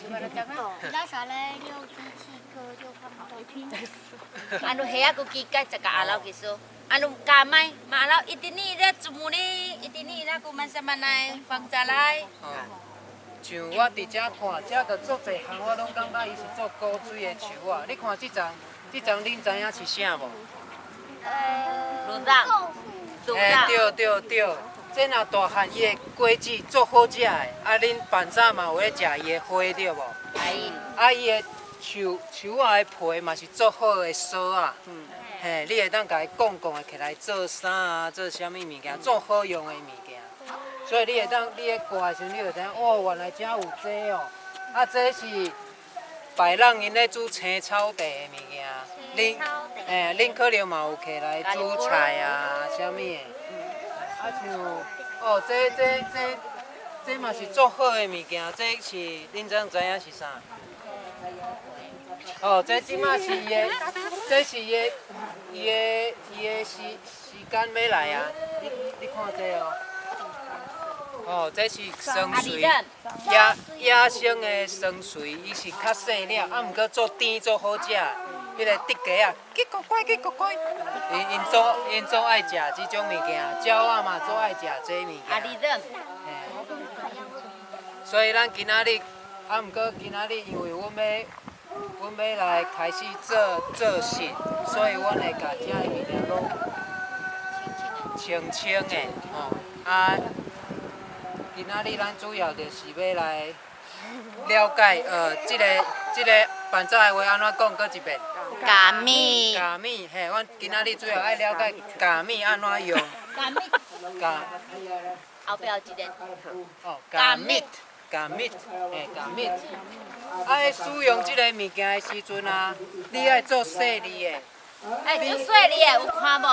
那啥嘞，六七七个就看不到。 Anu heya ku kika tsaka alaw kiso. Anu kamay maalaw itini ira tsumuni itini ira ku man sama nai pangcalay. 哦，像我佇遮看，遮就足濟項，我攏感覺伊是做古錐的樹仔。你看這層，這層恁知影是啥無？ Ludang. 嘿，對對對，這若大漢伊的果子足好食的，啊，恁辦早嘛有咧食伊的花對無？啊，伊的樹樹仔的皮嘛是足好的紗仔。嘿，你會當共伊摃摃的起來做衫啊，做啥物物件，足好用的物件。所以你會當，你咧掛的時陣，你就知影哦，原來遮有這哦。啊，這是白人𪜶咧煮青草茶的物件。恁，嘿，恁可能嘛有摕來煮菜啊，啥物的。啊，像，哦，這這這這嘛是足好的物件，這是恁怎知影是啥？哦，這這馬是伊的，這是伊的，伊的伊的時時間欲來啊！你你看這哦，哦，這是桑葚，野野生的桑葚，伊是較細粒，啊，毋過做甜做好食。彼個竹雞仔，叽咕乖叽咕乖，𪜶𪜶足𪜶足愛食這種物件，鳥仔嘛足愛食這物件。所以咱今仔日，啊，毋過今仔日因為阮欲阮欲來開始做做實，所以阮會共遮的物件攏清清的，吼啊。今仔日咱主要就是欲來了解，這個這個辦早的話按怎講？閣一遍。 Kami. 咖米，嘿，阮今仔日主要愛了解咖米按怎用。 Kami. 咖。後壁有一個。哦，gamit，gamit，嘿，gamit。啊，使用這個物件的時陣啊，你愛做細膩的。欸，做細膩的有看無？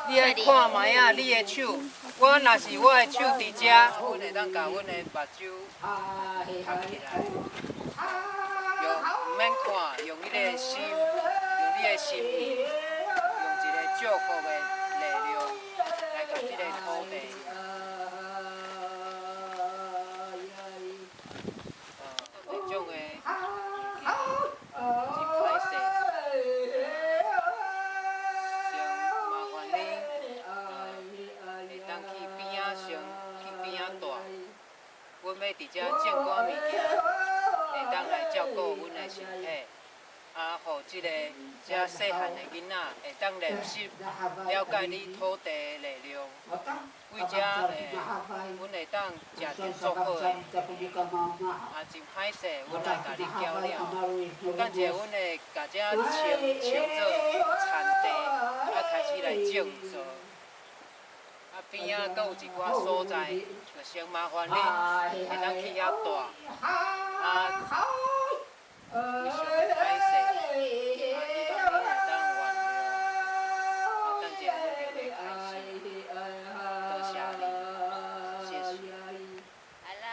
你愛看覓仔，你的手。我若是我的手佇遮，阮會當共阮的目睭合起來，用毋免看，用你的心，用你的心意，用一個祝福的力量來共這個土地。這種的真歹勢。先麻煩恁，會當去邊仔先去邊仔蹛。阮欲佇遮種寡物件，會當來照顧阮的身體，啊，予這個遮細漢的囡仔會當練習了解你土地的力量。為遮阮會當食著足好的。啊，真歹勢，阮來共你攪了。等者阮會共遮清清做田地，啊，開始來種稻。啊，邊仔閣有一寡所在，就先麻煩恁會當去遐蹛。啊，非常歹勢，啊，希望恁會當原諒。啊，等者阮就欲開始。多謝恁，謝謝。來啦。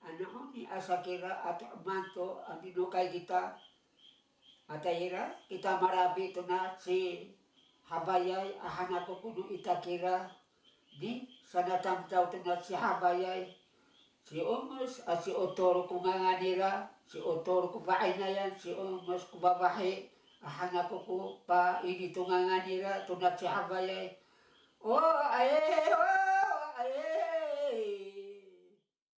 Anahoni asakira at manto aminukay kita atayira kita marabi ito na si Habayay ahana ko kuno itakira ni sanatamtaw ito na si Habayay si Umus at si Otoro kunganganira si Otoro kubainayan si Umus kubabahi ahana ko ku pa ini tunganganira ito na si Habayay. Oh, ay, oh.